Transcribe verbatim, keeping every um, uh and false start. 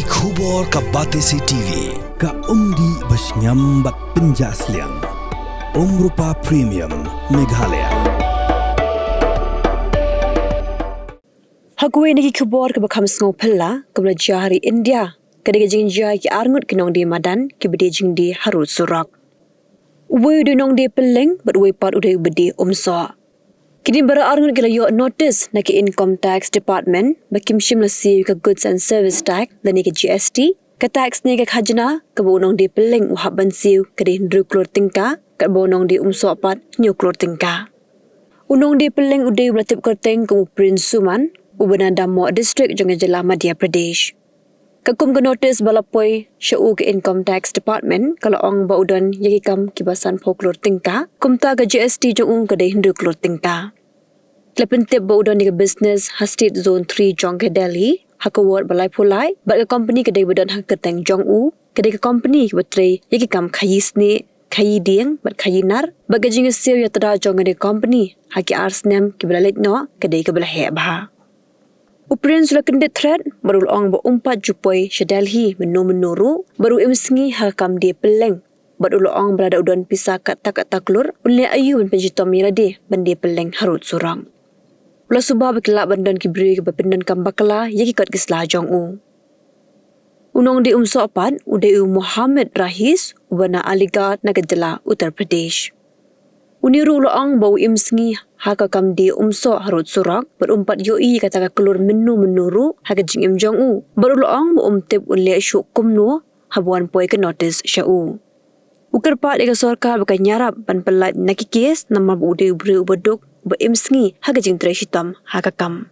Khubor ka Batesi T V, ka umdih bashngiam bad pynjah sliang. Umrupa Premium, Meghalaya. Ha kawei na ki khubor kaba kham sngew phylla, kaba la jia ha ri India, ka dei ka jingjia ïa ki arngut ki nongdie madan kiba die jingdie harud surok. Uwei u dei u nongdie pylleng bad uwei pat u dei uba die umsoh. Kine baroh arngut ki la ïoh notice na ka Income Tax Department ba kim shym la siew ïa ka Goods and Service Tax lane ka G S T. Ka tax ne ka khajna kaba u nongdie pylleng u hap ban siew ka dei hynriew klur tyngka, katba u nongdie umsoh pat hynñiew klur tyngka. U nongdie pylleng u dei uba la tip kyrteng kum u Prince Suman, uba na Damoh District jong ka jylla Madhya Pradesh. Katkum ka notice ba la poi sha u, ka Income Tax Department ka la ong ba u don ïa ki kam kiba sanphew klur tyngka, kumta ka G S T jong u ka dei hynriew klur tyngka. Ki la pyntip ba u don ïa ka business ha State Zone three jong ka Delhi, ha ka ward ba laiphew lai, bad ka company ka dei ba don ha ka kyrteng jong u, ka dei ka company kaba trei ïa ki kam khaïi snieh, khaïi dieng bad khaïi nar, bad ka jingïasiew ïatrei jong kane ka company ha ki ar snem kiba la leit noh ka dei kaba la heh bha. U Prince u la kyndit thret bad u la ong ba um pat ju poi sha Delhi mynno mynno ruh, bad u im sngi ha ka kam die pylleng, bad u la ong ba lada u don pisa katta katta klur, un leh aïu ban pynshitom ïa lade ban die pylleng harud surok. U la suba ba ki lah ban don ki briew kiba pyndonkam bakla ïa ki kot ki sla jong u. U nongdie umsoh pat u dei u Mohammed Rahis, uba na Aligarh na ka jylla Uttar Pradesh. Une ruh u la ong ba u im sngi ha ka kam die umsoh harud surok, bad um pat ïohi ïa kata ka klur mynno mynno ruh ha ka jingim jong u, bad u la ong ba um tip un leh shuh kumno haba wan poi ka notice sha u. U kyrpad ïa ka sorkar ba kan ïarap ban pyllait na ki case, namar ba u dei u briew uba duk, uba im sngi ha ka jingtrei shitom ha ka kam.